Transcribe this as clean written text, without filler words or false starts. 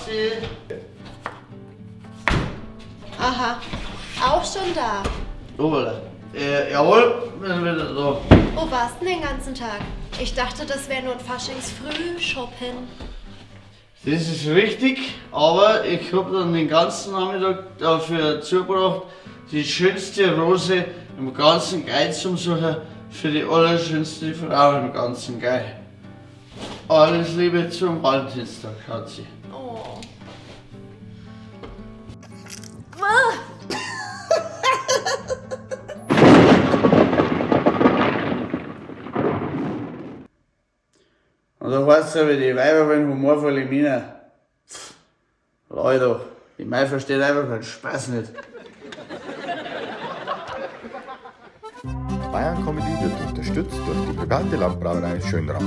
Schatzi. Aha, auch schon da. Hoppala. Jawohl, wir sind wieder da. Wo warst denn den ganzen Tag? Ich dachte, das wäre nur ein Faschingsfrühshoppen. Das ist richtig, aber ich habe dann den ganzen Nachmittag dafür zugebracht, die schönste Rose im ganzen Gäu zum Suchen für die allerschönste Frau im ganzen Gäu. Alles Liebe zum Valentinstag, Schatzi. Oh. Und da heißt es aber, die Weiber wollen humorvolle Männer. Pff, Leute, die Mai versteht einfach keinen Spaß nicht. Bayern Comedy wird unterstützt durch die private Landbrauerei Schönrath.